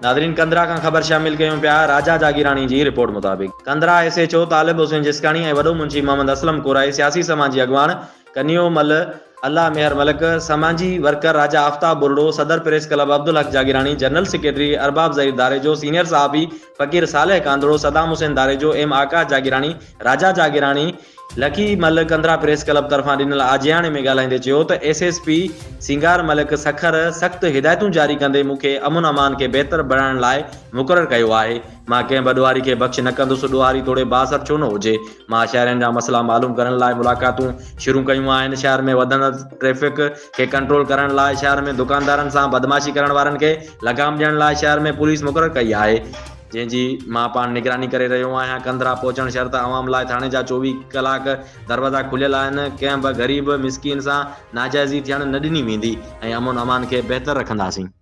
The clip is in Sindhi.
ناظرين ڪنڌرا کان خبر شامل ڪيون پيا راجا جاگيراڻي جي رپورٽ مطابق Kandhra S H O Talib Hussain Jiskani ۽ وڏو منشي محمد اسلم ڪورائي سياسي سماجي اڳواڻ ڪنيو مل الله مهر ملڪ سماجي ورڪر راجا آفتاب ٻرڙو صدر press club Abdulhaq Jagirani general secretary Arbab Zaheer Dharejo senior صحافي فقير صالح ڪانڌڙو صدام حسين ڌاريجو ايم آڪاش جاگيراڻي راجا جاگيراڻي لکي مل ڪنڌرا پريس ڪلب طرفان ڏنل آجياڻي ۾ ڳالهائيندي چيو ته S S P Singar Malik Sukkur سخت هدايتون جاري ڪندي مون کي امن امان کي بهتر بڻائڻ لاء مقرر ڪيو آهي مان ڪنهن به ڏوهاري کي بخش نه ڪندس ڏوهاري توڙي بااثر ڇو نه هجي مان شهرين جا مسئلا معلوم ڪرڻ لاء ملاقاتون شروع ڪيون آهن شهر ۾ وڌندڙ ٽريفڪ کي ڪنٽرول ڪرڻ لاء شهر ۾ دڪاندارن سان بدمعاشي ڪرڻ وارن کي لغام ڏيڻ لاء شهر ۾ پوليس مقرر ڪئي آهي. جنهن جي مان پاڻ نگراني ڪري رهيو آهيان، ڪنڌرا پهچڻ شرط عوام لاء ٿاڻي جا 24 ڪلاڪ دروازا کليل آهن، ڪنهن به غريب مسڪين سان ناجائزي ٿيڻ نه ڏني ويندي ۽ امن امان کي بهتر رکنداسين.